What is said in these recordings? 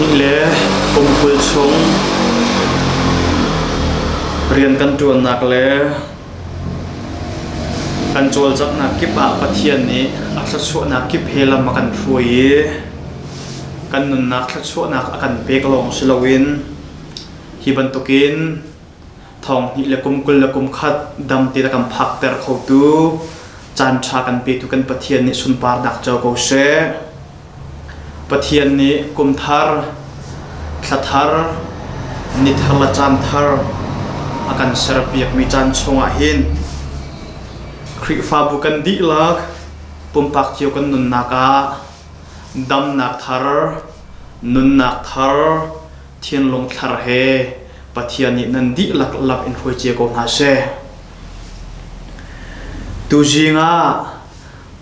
Thonghnih le kum 20 chung rian kan ṭuannak le kan cawlcanghnak kip ah Pathian nih a thluachuahnak kip he lam a kan hruai i kan nunnak thluachuahnak a kan pek lawng si loin hi bantukin thonghnih le kum 21 dam te kan phakter khotu caan ṭha kan petu kan Pathian nih sunparnak co ko seh. Pathian nih kum thar, thla thar, ni thar le caan thar a kan serpiakmi caan chungah hin Khrihfabu kan dihlak pumpak cio kan nunnak ah damnak thar, nunnak thar, thinlung thar he Pathian nih nan dihlak lak in hruai cio ko hna seh. Tuzing ah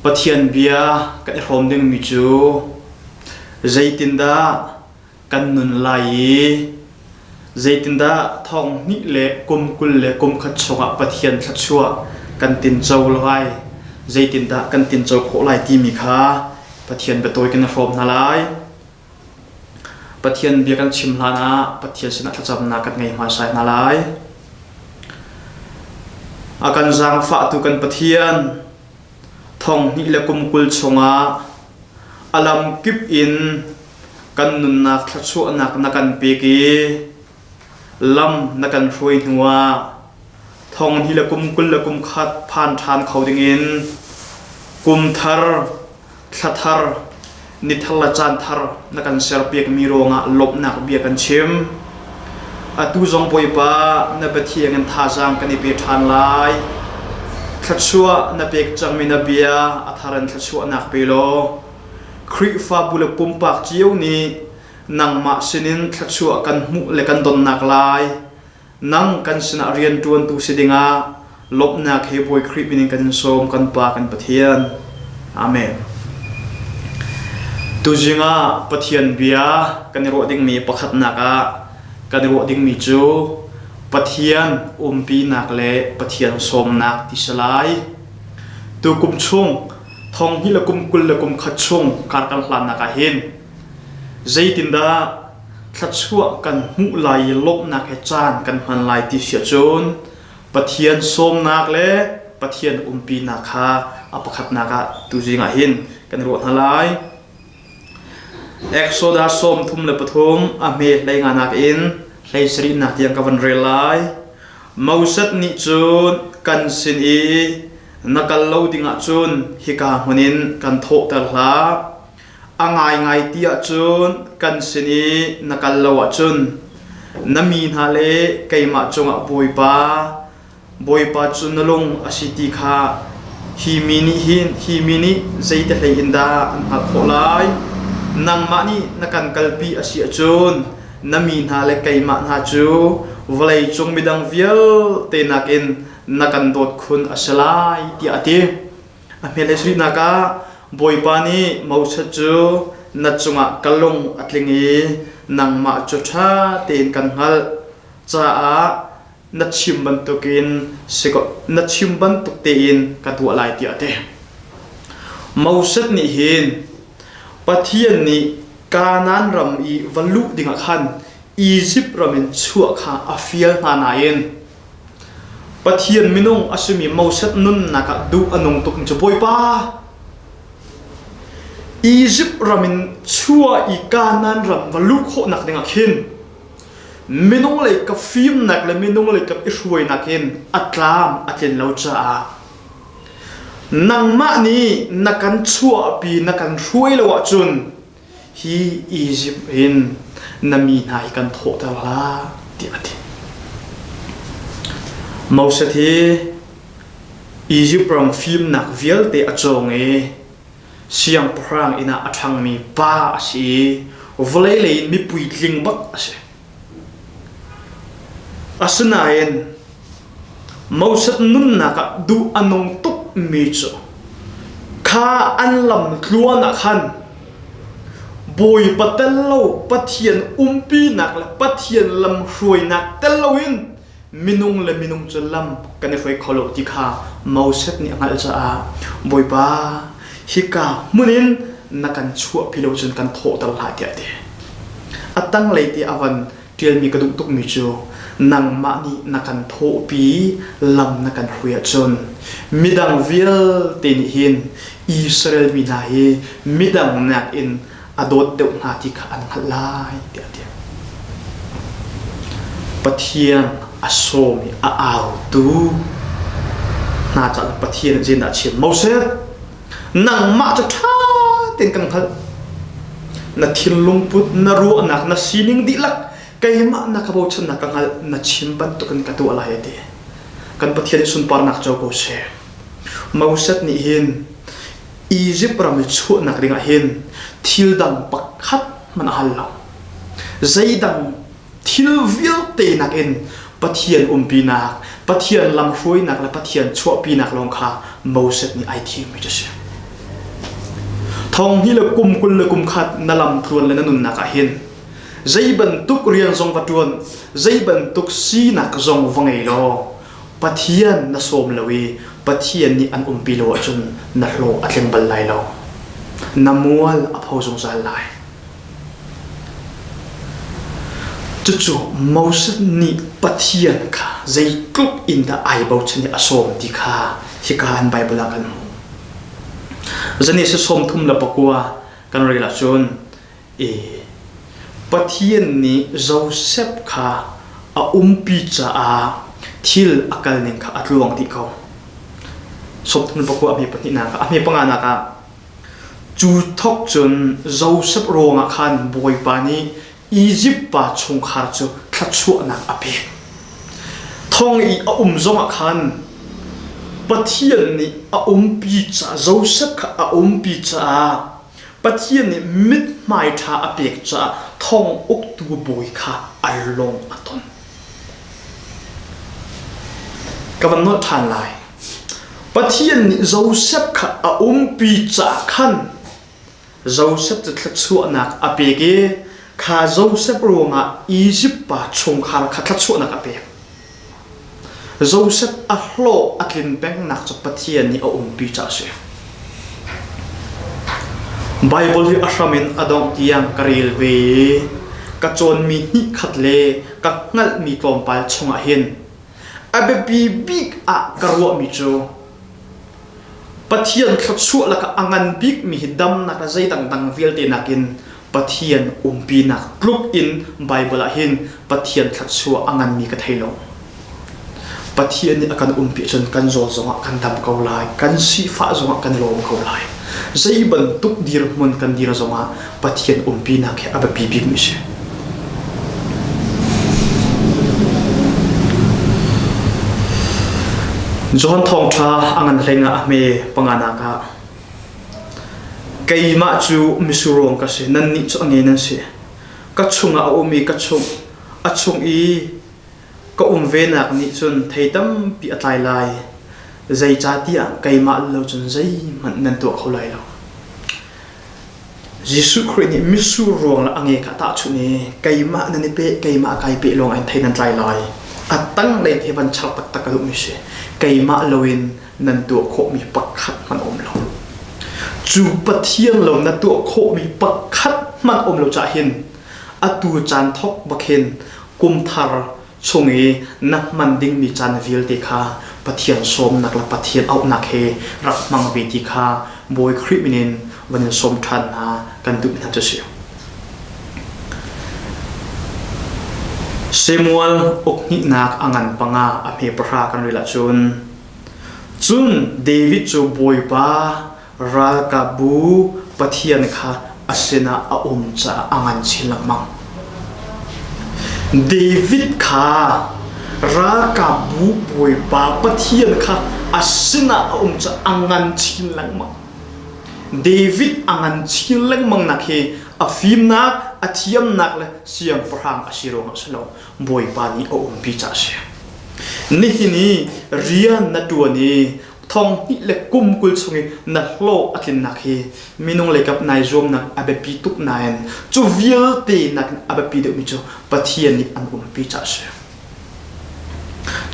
Pathian bia kan i hrawm dingmi cu zeitindah kan nun lai i zeitindah thong hnih le kum 21 chungah Pathian thluachuah kan tinco lai, zeitindah kan tinco khawh lai timi kha Pathian biatawi kan i hrawm hna lai. Pathian bia kan chim hlanah Pathian sinah thlacamnak kan ngei hmasa hna lai. A kan zaangfahtu kan Pathian, thong hnih le kum 20 chungah a lam kip in kan nunnak thluachuahnak na kan pek i lam na kan hruai hnuah thong hnih le kum 21 phan ṭhan kho dingin kum thar thla thar, ni thar le caan thar na kan serpiakmi ruangah lawmhnak bia kan chim. Atu zong Bawipa na Pathian in thazaang kan i pe ṭhan lai. Thluachuah na pek cangmi na bia a thar in thluachuahnak pe law Khrihfabu le pumpak cio nih nangmah sinin thluachuah kan hmuh le kan donnak lai Nang kan sinah rianṭuantu si dingah lawmhnak he Bawi Khrih min in kan in sawm kan Pa kan Pathian. Amen. Tuzing ah Pathian bia kan i ruah dingmi pakhatnak ah kan i ruah dingmi cu Pathian umpinak le Pathian sawmnak ti si lai. Tukum chung thong hnih le kum 21 chung kar kan hlannak ah hin zeitindah thluachuah kan hmuh lai i lawmhnak he caan kan hman lai ti si ahcun Pathian sawmnak le Pathian umpinak kha a pakhatnak ah tuzing ah hin kan ruah hna lai. Exodus 33 a hme hlei nganak in hlei sarihnak tiang ka van rel lai. Moses nih cun kan sin i na kal lo ding ahcun hika hmun in kan thawhter hlah. A ngaingai ti ahcun kan sin i na kal lo ahcun na mi hna le keimah cungah Bawipa, Bawipa cu na lung a si ti kha hi mi nih hin hi mi nih zeiti hlei in dah an hngalh khawh lai? Nangmah nih na kan kalpi a si ahcun na mi hna le keimah hna cu vawlei cung midang vialte nakin na kan dawt khun a si lai, tiah a ti. A hmelesrihnak ah Bawipa nih Moses cu na cungah ka lung a tling i nangmah cu ṭha tein kan hngalh caah na chim bantukin na chim bantuk tein ka tuah lai tiah a ti. Moses nih hin Pathian nih Kanaan ram i va luh dingah khan Izipt ram in chuah kha a fial hna nain Pathian minung a simi Moses nunnak ah duh a nung tukmi cu Bawipa Izipt ram in chuah i Kanaan ram va luh khawhnak dingah khin minung lei ka fimnak le minung lei ka i hruainak in a tlam a tlin lo caah nangmah nih na kan chuahpi na kan hruai lo ahcun hi Izipt in na mi hna hi kan thawhter hlah tiah a ti. Moses hi Izipt ram fimnak vialte a cawng i siangpahrang inn ah a ṭhangmi pa a si i vawlei lei in mipui tling bak a si. Asinain Moses nunnak ah duh a nung tukmi cu kha an lam tluan ah khan Bawipa tel lo Pathian umpinak le Pathian lamhruainak tel loin minung le minung cu lam kan i hruai kho lo ti kha Moses nih a hngalh caah Bawipa hika hmun in na kan chuahpi lo cun kan thawhter hlah tiah a ti. A tanglei te a van ṭialmi ka duh tukmi cu nangmah nih na kan thawhpi lam na kan hruai ahcun midang vialte nih hin Israel mi hna hi midang nakin a dawt deuh hna ti kha an hngalh lai tiah a ti. Pathian a sawm i a autu hna caah Pathian nih zeidah a chim? Moses, nangmah cu ṭha tein kan hngalh. Na thinlung put, na ruahnak, na sining dihlak keimah na ka bochannak ka hngalh, na chim bantukin ka tuah lai a ti. Kan Pathian nih sunparnak co ko seh. Moses nih hin Izipt ram i chuahnak dingah hin thil dang pakhat hmanh a hal lo. Zeidang thil vialte nakin Pathian umpinak, Pathian lamhruainak le Pathian chuahpinak lawng kha Moses nih ai thimmi cu a si. Thong hnih le kum 20 le kum khat na lam tluan le na nunnak ah hin zei bantuk rian zong va ṭuan, zei bantuk sinak zong va ngei law Pathian na sawm lo i Pathian nih an umpi lo ahcun na hlawh a tling bal lai lo. Na mual a pho zungzal lai. Cucu Moses nih Pathian kha zeitluk in dah ai bochan i a sawm ti kha hika an Baibal ah kan hmuh. Genesis 39 kan rel ahcun e Pathian nih Joseph kha a umpi caah thil a kalning kha a tluang dih ko. 39 a hme pahnihnak ah a hme panganak ah Cu thawk cun Josef ruangah khan Bawipa nih Izipt pa chungkhar cu thluachuahnak a pek. Thong i a um zongah khan Pathian nih a umpi caah Josef kha a umpi caah Pathian nih mithmai ṭha a pek caah thong uktu bawi kha a lung a ton. Ka van nolh ṭhan lai. Pathian nih Josef kha a umpi caah khan Josef cu thluachuahnak a pek i kha Josef ruangah Izipt pa chungkhar kha thluachuahnak a pek. Josef a hlawh a tlin pengnak cu Pathian nih a umpi caah a si. Baibal hi a hram in a dongh tiang ka rel ve i ka cawnmi hnihkhat le ka hngalhmi tlawmpal chungah hin A biapi bik ah ka ruahmi cu Pathian thluachuah lakah a ngan bikmi hi damnak le zeidang dang vialte nakin Pathian umpinak tluk in Baibal ah hin Pathian thluachuah a nganmi ka thei lo. Pathian nih a kan umpi ahcun kan zaw zongah kan dam ko lai, kan sifah zongah kan i lawm ko lai. Zei bantuk dirhmun kan dir zongah Pathian umpinak hi a biapi bikmi a si. John Thawngṭha a ngan hlei ah a hme panganak ah keimah cu misuruang ka si nannih cu a nge nan si ka chungah a um i ka chung a chung i ka um venak nih cun thei tampi a tlai lai zeicahtiah keimah lo cun zeihmanh nan tuah kho lai lo Jesuh Khrih nih mitsur ruang le a nge kha a tahchunh i keimah nan i peh, keimah kai peh lawng in thei nan tlai lai. A tanglei hi van char taktak ka duhmi si. Keimah loin nan tuah khawhmi pakhat hmanh a um lo. Cu Pathian lo na tuah khawhmi pakhat hmanh um lo cah hin atu caan thawk bak hin kum thar chung i na hman dingmi caan vialte kha Pathian sawmnak le Pathian auhnak he rak hmang ve ti kha Bawi Khrih min in van in sawm ṭhan hna kan duh hna cu si. Samuel ukhnihnak a ngan panga a hme pahra kan rel ahcun cun David cu Bawipa ralkapbu Pathian kha a sinah a um caah a ngan chin lengmang. David kha ralkapbu bawipa Pathian kha a sinah a um caah a ngan chin lengmang. David a ngan chin lengmang nak hi a fimnak, a thiamnak le siangpahrang a si ruangah a si lo. Bawipa nih a umpi caah a si. Nihin i rian na ṭuan i thong hnih le kum 20 chung i na hlawh a tlinnak hi minung leikap nai zuamnak a biapi tuk nain cu vialte nakin a biapi deuhmi cu Pathian nih an umpi caah a si.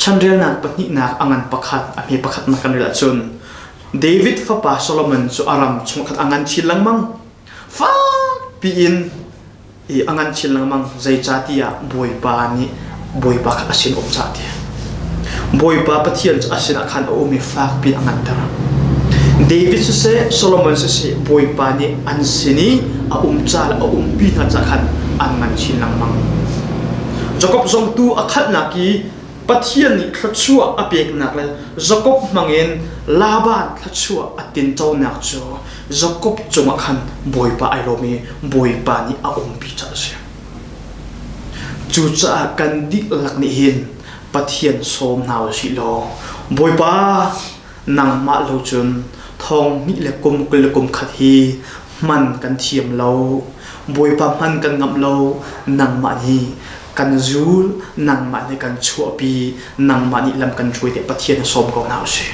Chanrelnak pahnihnak a ngan pakhat a hme pakhatnak kan rel ahcun David fapa Solomon cu a ram chung khan a ngan chin lengmang. Fakpi in. I a ngan chin lengmang zeicahtiah Bawipa nih Bawipa kha a sin um cah ti. Bawipa Pathian cu a sinah khan a um i fakpi a nganter. David siseh, Solomon siseh, Bawipa nih an sin i a um ca le a umpi hna ca khan an ngan chin lengmang. Jakob zong tu a khalhnak i Pathian nih thluachuah a peknak le Jakob hmangin Laban thluachuah a tinconak cu Jakob cungah khan Bawipa ai lawm i Bawipa nih a umpi caah a si. Cucaah kan dihlak nih hin Pathian sawm hna u sih law Bawipa nangmah lo cun thong hnih le kum 20 le kum khat hi hman kan thiam lo Bawipa hman kan ngamh lo nangmah nih kan zul nangmah nih kan chuahpi nangmah nih lam kan hruai tiah Pathian a sawm ko hna u sih.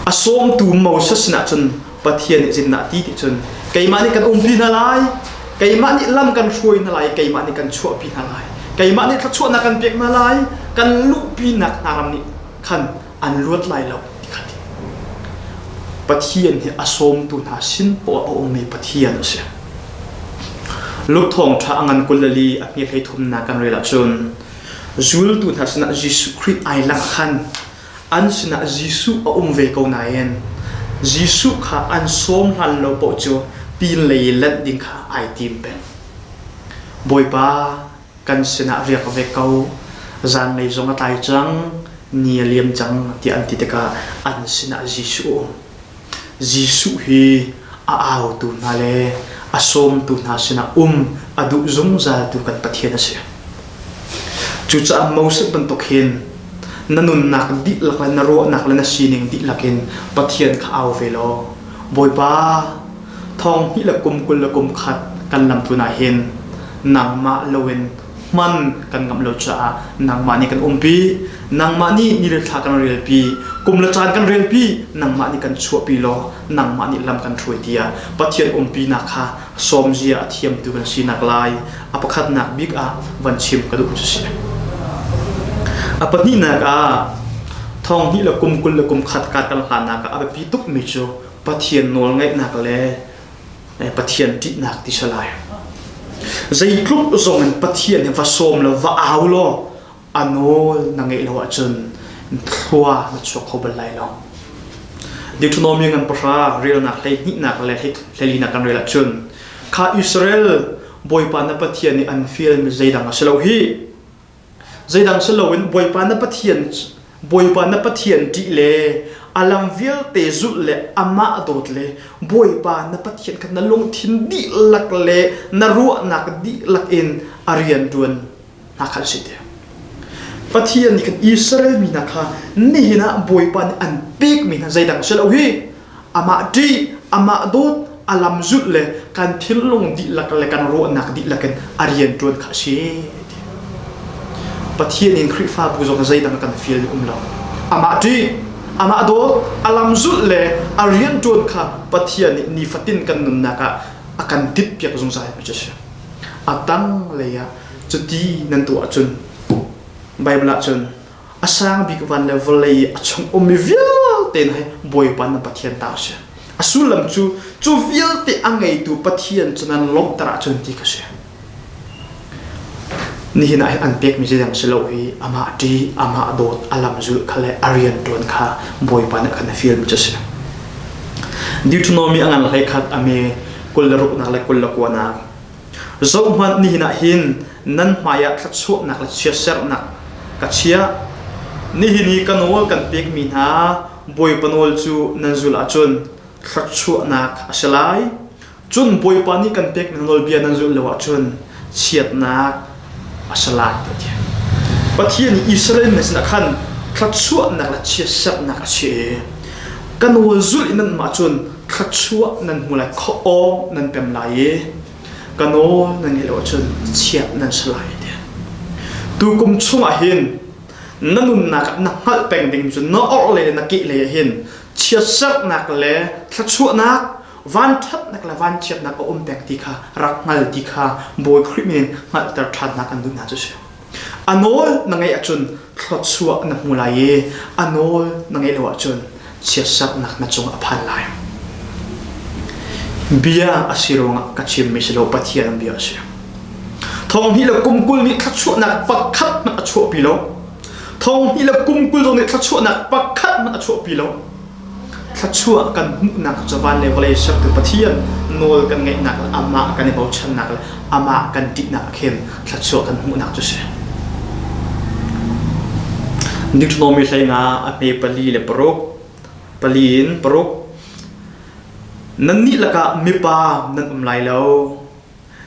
A sawmtu Moses sinah cun Pathian nih zindah ti ti cun keimah nih kan umpi hna lai keimah nih lam kan hruai hna lai keimah nih kan chuahpi hna lai keimah nih thluachuahnak kan pek hna lai kan luhpinak hna ram nih khan an luat lai lo ti kha ti Pathian hi a sawmtu hna sin poah a ummi Pathian a si Luke thawngṭha a ngan 24 a hme hlei thumnak kan rel ahcun zultu hna sinah Jesuh Khrih ai langh khan an sinah Jesuh a um ve ko nain Jesuh kha an sawm hlan lo paoh cu pinlei i lanh ding kha ai tim peng. Bawipa kan sinah riak ve ko zanlei zong a tlai cang ni a liam cang tiah an ti tikah an sinah Jesuh a um. Jesuh hi a autu hna le a sawmtu hna sinah um a duh zungzaltu kan Pathian a si. Cucaah Moses bantuk hin na nunnak dihlak le na ruahnak le na sining dihlak in Pathian kha au ve law Bawipa thong hnih le kum 20 le kum khat kan lamtlun ah hin nangmah loin hman kan ngamh lo caah nangmah nih kan umpi nangmah nih ni le thla kan relpi kum le caan kan relpi nangmah nih kan chuahpi law nangmah nih lam kan hruai tiah Pathian umpinak kha sawmzia a thiamtu kan sinak lai a pakhatnak bik ah van chim ka duh cu si a pahnihnak ah thong hnih le kum 20 le kum khat kar kan hlannak ah a biapi tukmi cu Pathian nawlngaihnak le Pathian ṭihnak ti si lai. Zeitluk zong in Pathian hi va sawm law va au law a nawl na ngeih lo ahcun thlua na chuak kho bal lai lo. Deuteronomy ngan pahra relnak hleihnihnak le hleilinak kan rel ahcun kha Israel Bawipa na Pathian nih an fialmi zeidang a si lo hi Zeidang si loin Bawipa na Pathian Bawipa na Pathian ṭih le a lam vialte zulh le amah dawt le Bawipa na Pathian kha na lungthin dihlak le na ruahnak dihlak in a rian ṭuan hna kha an si ti. Pathian nih khan Israel mi hna kha nihin ah Bawipa nih an pekmi hna zeidang si lo hi amah ṭih, amah dawt, a lam zulh le kan thinlung dihlak le kan ruahnak dihlak in a rian ṭuan kha a si. Pathian in Khrihfabu zong zeidang kan fial um lo. Amah ṭih, amah dawt, a lam zulh le a rian ṭuan kha Pathian nih nifatin kan nunnak ah a kan dippiak zungzal mi cu a si. A tang lei ah cuti nan tuah ahcun Bible ah cun a sang bik van le vawlei a chung ummi vialte hna hi Bawipa nan Pathian ta a si. A sullam cu cu vialte a ngeitu Pathian cu nan lawmhter ahcun ti kha si. Nihin ah hin an pekmi zeidang si lo hi amah ṭih, amah dawt, a lam zulh kha le a rian ṭuan kha Bawipa nih a kan fialmi cu a si. Deuteronomy a ngan hlei khat a me 26nak le 29nak Zohhmanh nihin ah hin nan hmaiah thluachuahnak le chiatserhnak ka chiah. Nihin i ka nawl kan pekmi hna Bawipa nawl cu nan zulh ahcun thluachuahnak a si lai. Cun Bawipa nih kan pekmi nawlbia nan zulh lo ahcun chiatnak a si lai tiah a ti. Pathian nih Israel mi sinah khan thluachuahnak le chiatserhnak a chiah i ka nawl zulh in nanmah cun thluachuah nan hmu lai khuaawng nan pem lai i ka nawl nan ngaih lo ahcun chiat nan si lai tiah. Tukum chungah hin na nunnak ah na hngalh peng ding cu na orhlei le na kehlei ah hin chiatserhnak le thluachuahnak vanṭhatnak le vanchiatnak a um peng ti kha rak hngal ti kha Bawi Khrih min in hngalhter ṭhannak an duh hna cu a si. A nawl na ngeih ahcun thluachuah na hmu lai i a nawl na ngeih lo ahcun chiatserhnak na cung a phan lai. Bia a si ruangah ka chimmi si lo Pathian bia a si. Thong hnih le kum 20 nih thluachuahnak pakhat hmanh a chuahpi lo. Thong hnih le kum 20 zong nih thluachuahnak pakhat hmanh a chuahpi lo. Thluachuah kan hmuhnak cu van le vawlei sertu Pathian nawl kan ngaihnak le amah kan i bochannak le amah kan ṭihnak ah khin thluachuah kan hmuhnak cu si. Deuteronomy hlei nga a hme pali le paruk pali in paruk Nannih lakah mipa nan um lai lo,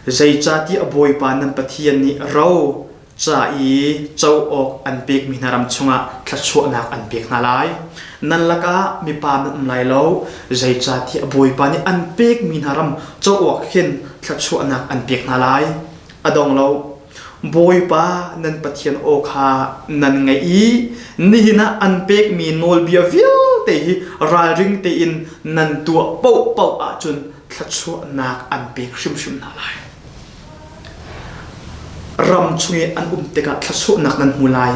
zeicahtiah Bawipa nan Pathian nih ro ca i co awk an pekmi hna ram chungah thluachuahnak an pek hna lai. Nan lakah mipa nan um lai lo, zeicahtiah Bawipa nih an pekmi hna ram co awk hin thluachuahnak an pek hna lai. A dong lo. Bawipa nan Pathian aw kha nan ngaih i nihin ah an pekmi nawlbia vialte hi ralring tein nan tuah paohpaoh ahcun thluachuahnak an pek hrimhrim hna lai. Ram chung i an um tikah thluachuahnak nan hmu lai.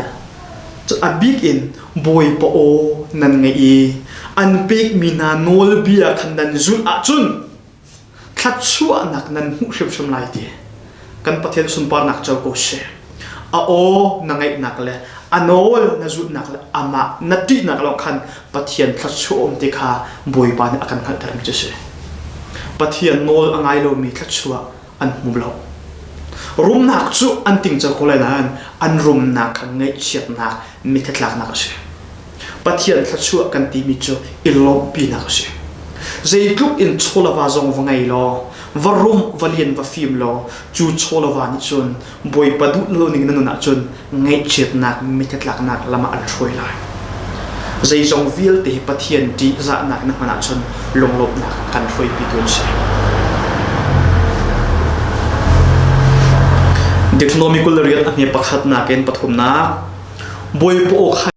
A bik in Bawipa aw nan ngaih i an pekmi hna nawlbia khan nan zulh ahcun thluachuahnak nan hmuh hrimhrim lai ti kan Pathian sunparnak co ko seh. A aw na ngaihnak le a nawl na zulhnak le amah na ṭihnak lawng khan Pathian thluachuah um ti kha Bawipa nih a kan hngalhtermi cu si. Pathian nawl a ngai lomi thluachuah an hmu lo. Rumnak cu an tingco ko lai nain an rumnak kha ngaihchiatnak mithitlaknak a si. Pathian thluachuah kan timi cu i lawmhpinak a si. Zeitluk in chawlava zong va ngei law, va rum, va lian, va fim law, cu chawlava nih cun Bawipa duh lo ning na nun ahcun ngaihchiatnak, mithitlaknak lam ah an hruai lai. Zeizong vialte hi Pathian ṭihzahnak na hman ahcun lunglawmhnak kan hruaipitu an si. Deuteronomy 28 a hme pakhatnak in pathumnak Bawipa aw kha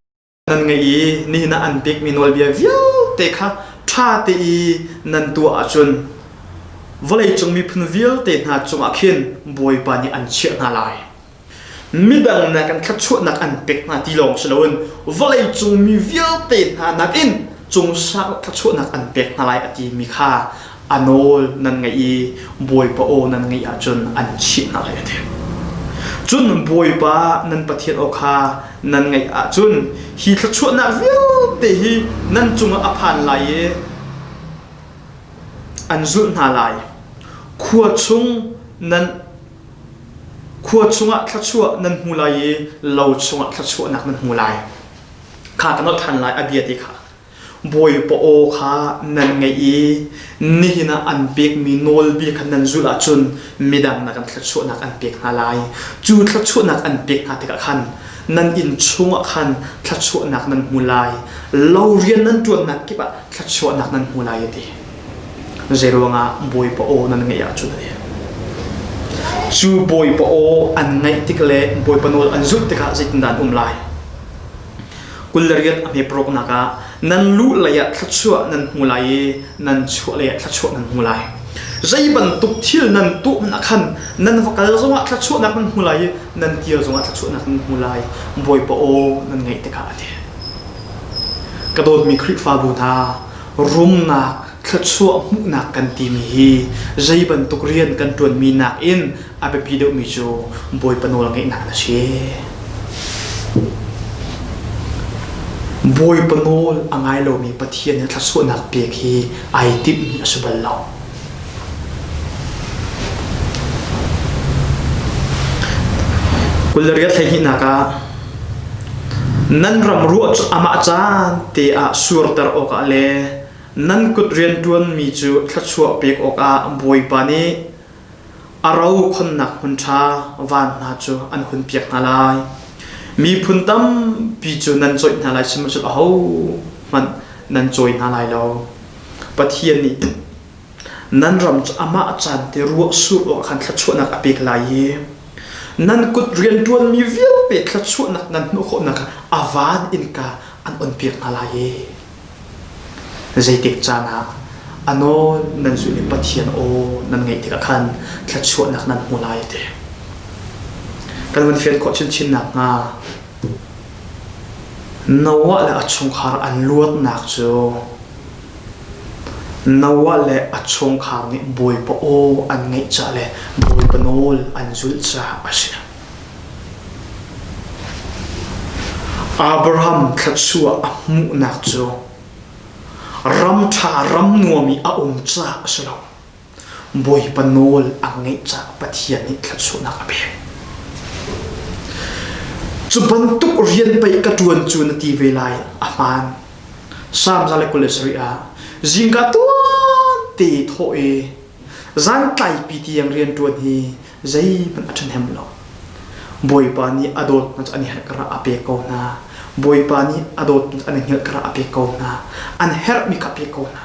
nan ngaih i nihin ah an pekmi nawlbia vialte kha ṭha te i nan tuah ahcun vawleicung miphun vialte hna cungah khin Bawipa nih an chiah hna lai. Midang nakin thluachuahnak an pek hna ti lawng si loin vawleicung mi vialte hna nakin cungsang thluachuahnak an pek hna lai a timi kha a nawl nan ngaih i Bawipa aw nan ngaih ahcun an chih hna lai a ti. Cun Bawipa nan Pathian aw kha nan ngaih ahcun hi thluachuahnak vialte hi nan cungah a phan lai i an zulh hna lai. Khua chung nan khua chungah thluachuah nan hmu lai i lo chungah thluachuahnak nan hmu lai. Kha ka nolh ṭhan lai a bia ti kha. Bawipa aw kha nan ngaih i nihin ah an pekmi nawlbia kha nan zulh ahcun midang nakin thluachuahnak an pek hna lai. Cu thluachuahnak an pek hna tikah khan nan inn chungah khan thluachuahnak nan hmu lai. Lo rian nan ṭuannak kip ah thluachuahnak nan hmu lai a ti. Zeiruangah Bawipa aw nan ngaih ahcun a ti. Cu Bawipa aw an ngaih tik le Bawipa nawl an zulh tikah zeitindah an um lai? 28 a hme paruknak ah nan luh lei ah thluachuah nan hmu lai i nan chuah lei ah thluachuah nan hmu lai. Zei bantuk thil nan tuah hmanh ah khan nan va kal zongah thluachuahnak nan hmu lai i nan kir zongah thluachuahnak nan hmu lai. Bawipa aw nan ngaih tikah a ti. Ka dawtmi Khrihfabu hna, rumnak, thluachuah hmuhnak kan timi hi zei bantuk rian kan ṭuanmi nakin a biapi deuhmi cu Bawipa nawl ngeihnak a si. Bawipa nawl a ngai lomi Pathian nih thluachuahnak pek hi ai timhmi a si bal lo. 28 hleihnihnak ah nan ram ruah cu amah caan te ah surter awkah le nan kut rianṭuanmi cu thluachuah pek awkah Bawipa nih a ro khonnak hmun ṭha van hna cu an hunpiak hna lai. Miphun tampi cu nan cawih hna lai sihmanhsehlaw ahohmanh nan cawi hna lai lo. Pathian nih nan ram cu amah caan te ruah sur awk khan thluachuahnak a pek lai i nan kut rianṭuanmi vialte thluachuahnak nan hmuh khawhnak a van innka an onpiak hna lai i Zeitik caan ah a nawl nan zulh i Pathian aw nan ngaih tikah khan thluachuahnak nan hmu lai ti. Kan van fian khawh chinchin nakhnga Noah le a chungkhar an luatnak cu Noah le a chungkhar nih Bawipa aw an ngaih ca le Bawipa nawl an zulh caah a si. Abraham thluachuah a hmuhnak cu ram ṭha ram nuam i a um caah a si lo. Bawipa nawl a ngeih caah Pathian nih thluachuahnak a pek. Cu bantuk rian pei ka ṭuan cu na ti ve lai a hmaan. Salm 127 ah zingka tuan te thawh i zan tlaipi tiang rian ṭuan hi zeihmanh a ṭhahnem lo. Bawipa nih a dawtnak cu an i herh karah a pek ko hna. Bawipa nih a dawtnak cu an i hngalh karah a pek ko hna. An herhmi kha a pek ko hna.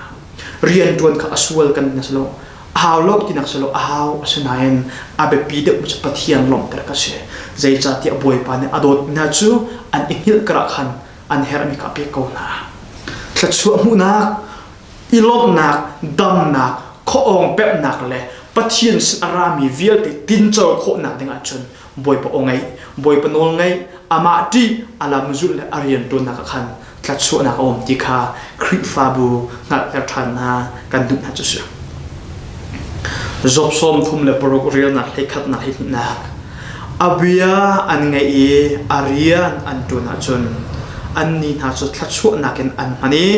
Rianṭuan kha a sual kan ti si lo. A hau lo tinak si lo, a hau asinain a biapi deuh cu Pathian lawmhter ka si. Zeicahtiah Bawipa nih a dawtmi hna cu an i hngilh karah khan an herhmi kha a pek ko hna. Thluachuah hmuhnak, i lawmhnak, damnak, khuaawng pemhnak le Pathian sin a rami vialte tinco khawhnak ding ahcun Bawipa aw ngaih, Bawipa nawl ngaih, amah ṭih, a lam zulh le a rian ṭuannak ah khan thluachuahnak a um ti kha Khrihfabu hngalhter ṭhan hna kan duh hna cu si. Job 36 relnak hleikhatnak hleihnak a bia an ngaih i a rian an ṭuan ahcun annih hna cu thluachuahnak in an hman i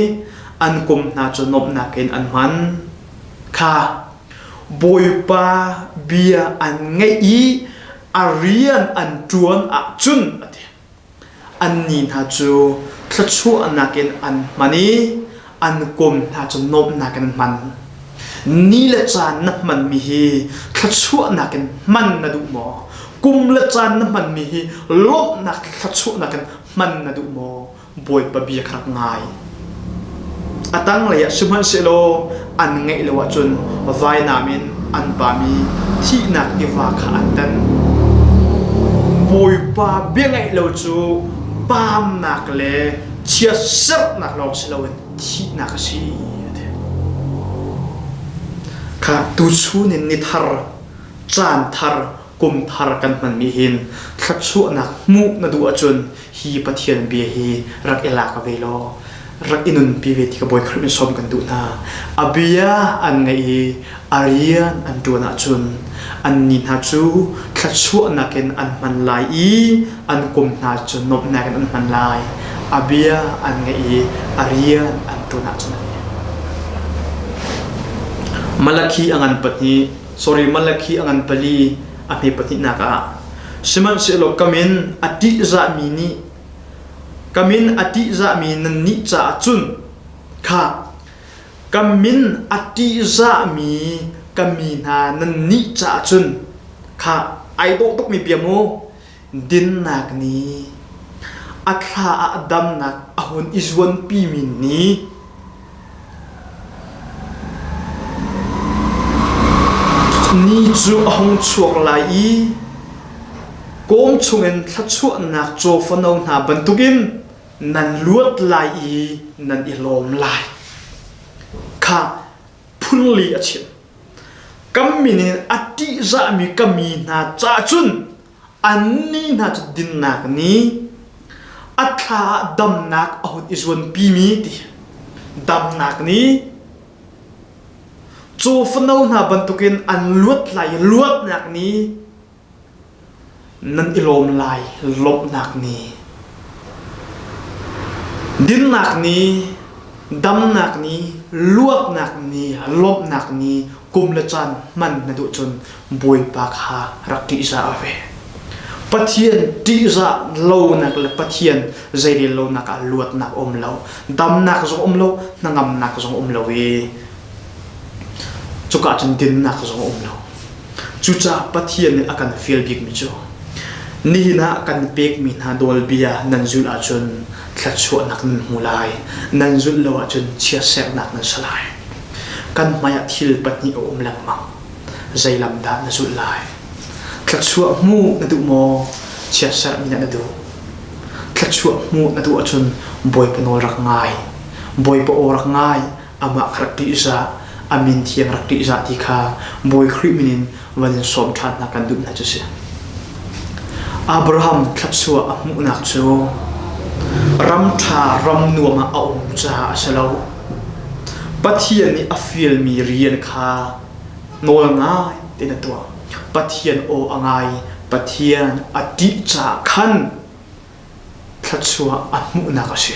an kum hna cu nuamhnak in an hman. Kha Bawipa bia an ngaih i a rian an ṭuan ahcun a ti. Annih hna cu thluachuahnak in an hman i an kum hna cu nuamhnak in an hman. Ni le caan na hmanmi hi thluachuahnak in hman na duh maw? Kum le caan na hmanmi hi lawmhnak thluachuahnak in hman na duh maw? Bawipa bia kha rak ngai. A tanglei ah sihmanhsehlaw an ngeih lo ahcun vainam in an pam i thihnak tiva kha an tan. Bawipa bia ngaih lo cu pamnak le chiatserhnak lawng si loin thihnak a si. Kha tuchun in ni thar, caan thar, kum thar kan hmanmi hin thluachuahnak hmuh na duh ahcun hi Pathian bia hi rak i lak ve law rak i nunpi ve ti ka Bawi Khrih min sawm kan duh hna. A bia an ngaih i a rian an ṭuan ahcun annih hna cu thluachuahnak in an hman lai i an kum hna cu nuamhnak in an hman lai. A bia an ngaih i a rian an ṭuan ahcun Malakhi a ngan pahnih sorry Malakhi a ngan pali a hme pahnihnak ah sihmanhsehlaw ka min a ṭihzahmi nih ka min a ṭihzahmi nannih caah cun kha ka min a ṭihzahmi ka mi hna nannih caah cun kha ai dawh tukmi bia mu dinnak nih a thla ah damnak a hun i zuanpimi nih ni cu a hung chuak lai i kawm chungin thluachuahnak cawfano hna bantukin nan luat lai i nan i lawm lai. Kha phunli a chim. Kan min in a ṭihzahmi ka mi hna caah cun annih hna cu dinnak nih a thla ah damnak a hun i zuanpimi ti damnak nih cawfano hna bantukin an luat lai i luatnak nih Nan i lawm lai lawmhnak ni. Dinnak ni, damnak ni, luatnak ni, lawmhnak ni, kum le caan hman na duh cun Bawipa kha rak ṭihzah ve. Pathian ṭihzah lonak le Pathian zeirel lonak ah luatnak um lo, damnak zong um lo, hnangamnak zong um lo i cuka cun dinnak zong um lo. Cucaah Pathian nih a kan fial bikmi cu nihin ah kan pekmi hna nawlbia nan zulh ahcun thluachuahnak nan hmu lai, nan zulh lo ahcun chiatserhnak nan si lai. Kan hmaiah thil pahnih a um lengmang. Zei lam dah na zulh lai? Thluachuah hmuh na duh maw? Chiatserhmi dah na duh? Thluachuah hmuh na duh ahcun Bawipa nawl rak ngai. Bawipa aw rak ngai. Amah kha rak ṭihzah, a min thiang rak ṭihzah ti kha Bawi Khrih min in van in sawm ṭhan hna kan duh hna cu si. Abraham thluachuah a hmuhnak cu ram ṭha ram nuam ah a um caah a si lo. Pathian nih a fialmi rian kha nawl ngai tein a tuah. Pathian aw a ngai, Pathian a ṭih caah khan thluachuah a hmuhnak a si.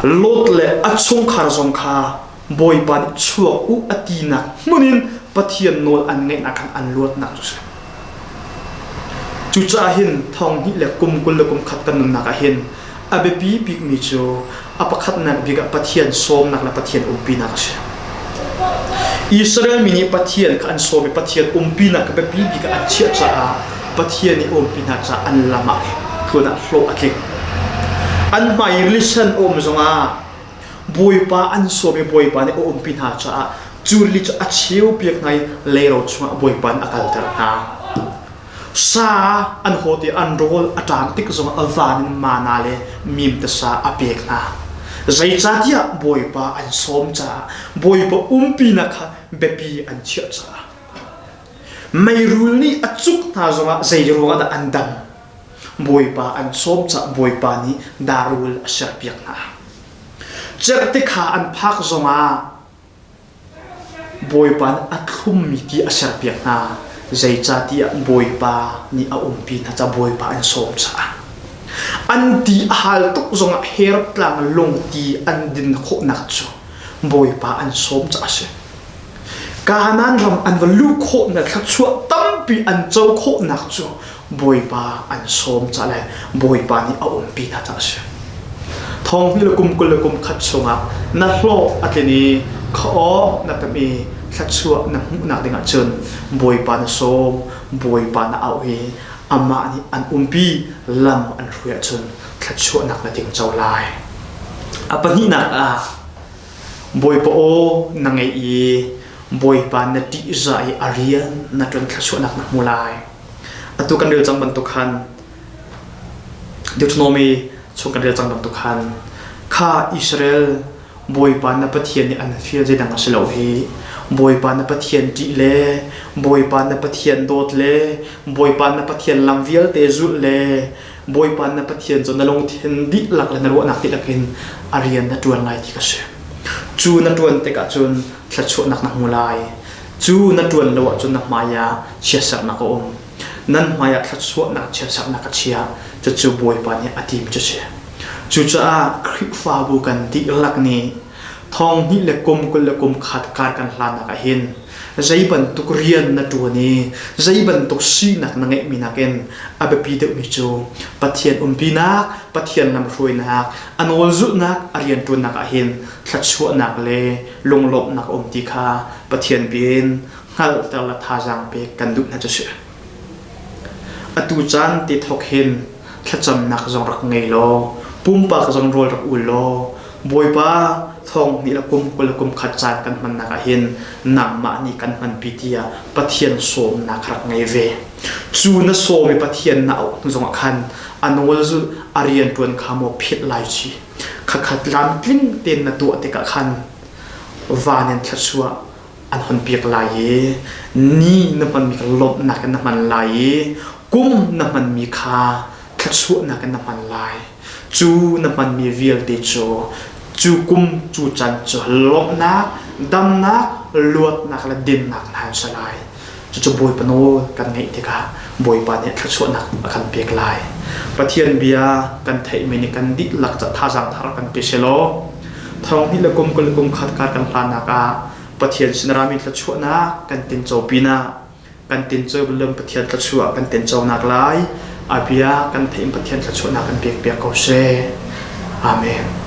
Lot le a chungkhar zong kha Bawipa nih chuak u a tinak hmun in Pathian nawl an ngeihnak khan an luatnak cu a si. Cucaah hin thong hnih le kum 20 le kum khat kan nunnak ah hin a biapi bikmi cu a pakhatnak bik ah Pathian sawmnak le Pathian umpinak a si. Israel mi nih Pathian kha an sawm i Pathian umpinak kha biapi bik ah an chiah caah Pathian nih umpi hna caah an lam ah tlun ah hlawh a tling. An hmai i rilisan a um zongah Bawipa an sawm i Bawipa nih a umpi hna caah cu rili cu a cheupiak hna i leiro chungah Bawipa nih a kalter hna. Sa an hawt i an rawl a ṭam tik zongah a van in mana le mimte sa a pek hna. Zeicahtiah Bawipa an sawm caah Bawipa umpinak kha biapi an chiah caah. Meirul nih a cuk hna zongah zei ruangah dah an dam? Bawipa an sawm caah Bawipa nih darul a serpiak hna. Cerhti kha an phak zongah Bawipa nih a thlummi ti a serpiak hna. Zeicahtiah Bawipa nih a umpi hna caah Bawipa an sawm caah. An ti a hal tuk zongah Herod tlang lung ti an din khawhnak cu Bawipa an sawm caah a si. Kanaan ram an va luh khawhnak thluachuah tampi an co khawhnak cu Bawipa an sawm ca le Bawipa nih a umpi hna caah a si. Thong hnih le kum 20 le kum khat chungah na hlawh a tlin i khaawk na pem i thluachuah na hmuhnak dingah cun Bawipa na sawm, Bawipa na auh i amah nih an umpi lam an hruai ahcun thluachuahnak na ting co lai. A pahnihnak ah Bawipa aw na ngeih i Bawipa na ṭihzah i a rian na ṭuan thluachuahnak na hmu lai. Atu kan rel cang bantuk khan Deuteronomy chung kan rel cang bantuk khan kha Israel Bawipa na Pathian nih an fial zeidang a si lo hi Bawipa na Pathian ṭih le Bawipa na Pathian dawt le Bawipa na Pathian lam vialte zulh le Bawipa na Pathian cu na lungthin dihlak le na ruahnak dihlak in a rian na ṭuan lai ti ka si. Cu na ṭuan tikah cun thluachuahnak na hmu lai. Cu na ṭuan lo ahcun na hmai ah chiatsernak a um. Nan hmai ah thluachuahnak chiatsernak a chia. Cucu Bawipa nih a tim cu si. Cucaah Khrihfabu kan dihlak nih thong hnih le kum 20 le kum khat kar kan hlannak ah hin zei bantuk rian na ṭuan i zei bantuk sinak na ngeihmi nakin a biapi deuhmi cu Pathian umpinak, Pathian lamhruainak, a nawl zulhnak, a rianṭuannak ah hin thluachuahnak le lunglawmhnak a um ti kha Pathian bia in hngalhter le thazaang pek kan duh hna cu si. Atu caan ti thawk hin thlacamnak zong rak ngei law, pumpak zong rawl rak ul law, Bawipa thong hnih le kum 20 le kum khat caan kan hmannak ah hin nangmah nih kan hmanpi tiah Pathian sawmnak rak ngei ve. Cu na sawm i Pathian na auh hnu zongah khan a nawl zulh a rianṭuan kha maw philh lai ci. Khakhat tlamtling tein na tuah tikah khan van in thluachuah an hon piak lai i ni na hmanmi kha lawmhnak in na hman lai i kum na hmanmi kha thluachuahnak in na hman lai. Cu na hmanmi vialte cu cu kum cu caan cu lawmhnak, damnak, luatnak le dinnak hna an si lai. Cucu Bawipa nawl kan ngeih tikah Bawipa nih thluachuahnak a kan pek lai. Pathian bia kan theihmi nih kan dihlak ca thazaang thar kan pe selaw thong hnih le kum 20 le kum khat kar kan hlannak ah Pathian sin rami thluachuahnak kan tinco pinah kan tinco lam Pathian thluachuah kan tinconak lai a bia kan theih in Pathian thluachuahnak kan pek piak ko seh. Amen.